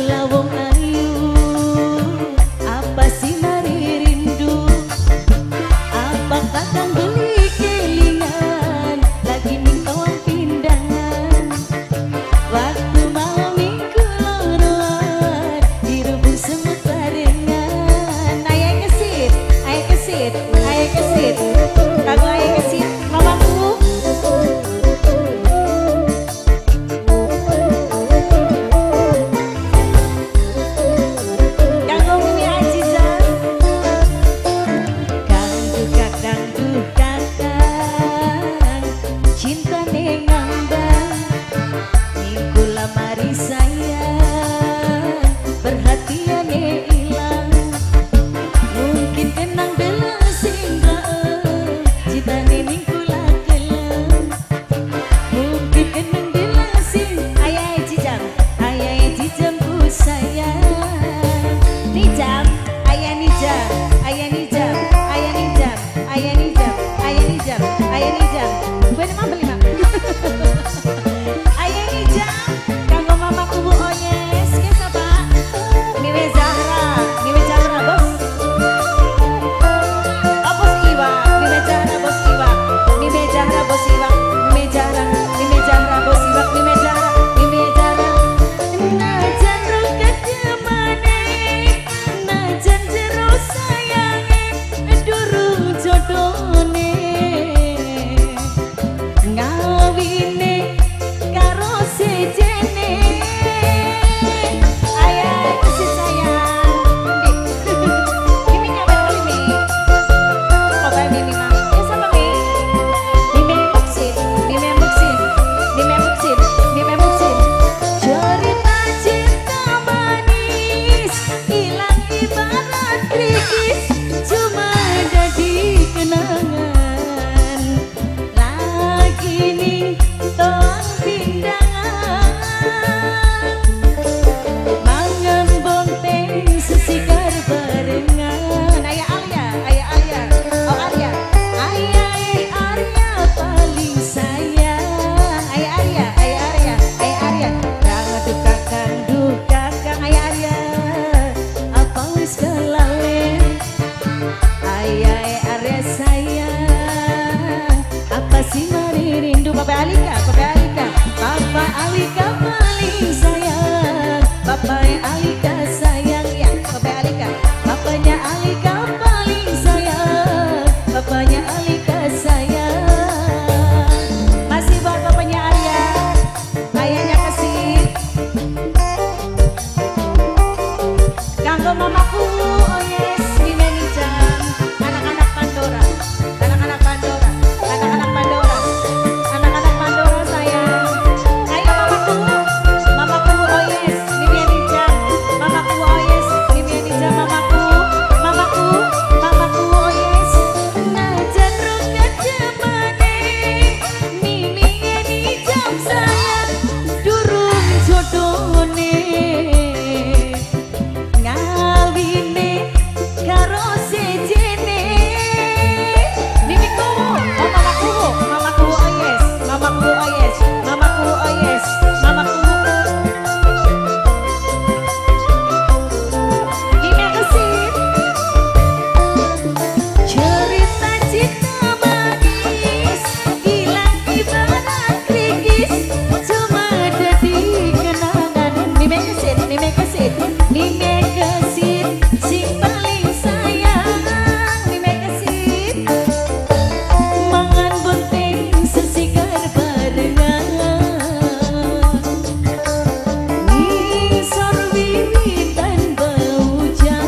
kula wong ayu, apa sih mari rindu? Apa kakang beli kelingan lagi ning toang pindangan? Waktu malam minggu loroan dirubung semut barengan. Ayah kesit, ayah kesit, ayah kesit, kanggo ayah kesit mamaku. Kanggo Mimi Aziza. Kanggo kakang duh kakang, cintane ngambang, ning kula mari sayang, perhatiane ilang. Mungkin kenang deleng sing raeng, cintane ning kula keleng. Mungkin kenang deleng sing ayah jijam, ayah jijam ku sayang. Nijam, ayah nijam, ayah nijam, ayah nijam, ayah nijam, ayah nijam, ayah nijam. Gue nama beli mak. Ayah nijam, kanggo mamaku Bu Oyes, ke sapa? Mime Zahra, Mime Zahra bos. Oh bos Iwa, Mime Zahra bos Iwa, Mime Zahra bos Iwa, Mime Zahra, Mime Zahra bos Iwa, Mime Zahra, Mime Zahra. Najan roket kemane, najan jero sayange, durung jodone. Ngawine karo sejene. Ayah kasih sayang. Mimi kabar kali Mi. Pokoknya Mimi mah. Ya sama Mi. Mimi Muksin, Mimi Muksin, Mimi Muksin, Mimi Muksin. Cerita cinta manis hilang ibarat krikis, cuma jadi kenangan. Lagi ning toang pindangan, mangan bonteng sesikar barengan. Ayah Alia, ayah Alia, oh Arya, ayah Arya paling sayang. Ayah Arya, ayah Arya, ayah Arya. Kang duh kakang duh kakang, ayah Arya, apa wis kelalen? Ayah Arya sayang, apa sih mari rindu? Papa Alika, Papa Alika, Papa Alika paling sayang, Papa Alika sayang ya, Papa Alika, papanya Alika paling sayang, papanya Alika sayang. Masih buat papanya Arya, ayahnya kasih. Kanggo mamaku, oh yes, Mime Nijam, anak-anak Pandora, anak-anak Pandora, anak-anak Pandora, anak-anak Pandora sayang. Ayo mamaku, mamaku, oh yes, Mime Nijam, mamaku, oh yes, Mime Nijam, mamaku, mamaku, mamaku, oh yes. Najan roket kemane, Mimi Nijam sayang, durung jodone. Ngawine karo sejene. Mimi kuwu, oh mamaku, mamaku oh yes, mamaku oh yes, mamaku oh yes, mamaku. Mimi kesit. Cerita cinta manis hilang ibarat krikis, cuma jadi kenangan. Mime kesit, mime kesit, mime kesit, sing paling sayang. Mime kesit, mangan bonteng sesikar barengan. Ngisor wiwitan bau jam.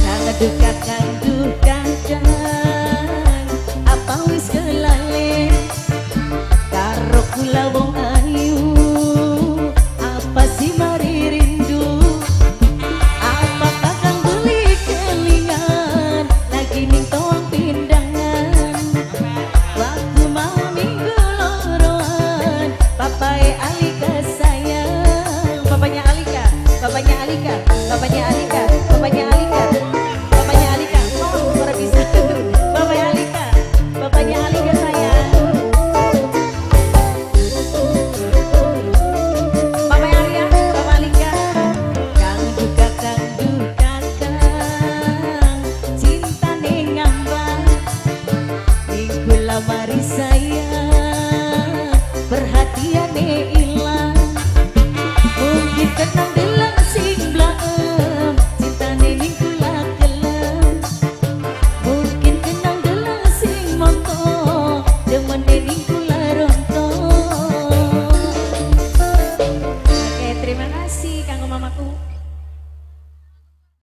Kang duh kakang duh kakang, apa wis kelalen? Karo kula wong ayu, apa sih mari rindu? Apa kakang beli kelingan lagi ning toang pindangan? Waktu malam minggu loroan, papae Alika sayang, papanya Alika, papanya Alika, papanya Alika, papanya Alika, papanya Alika. Oh, ora bisa. Papanya Alika, papanya Alika.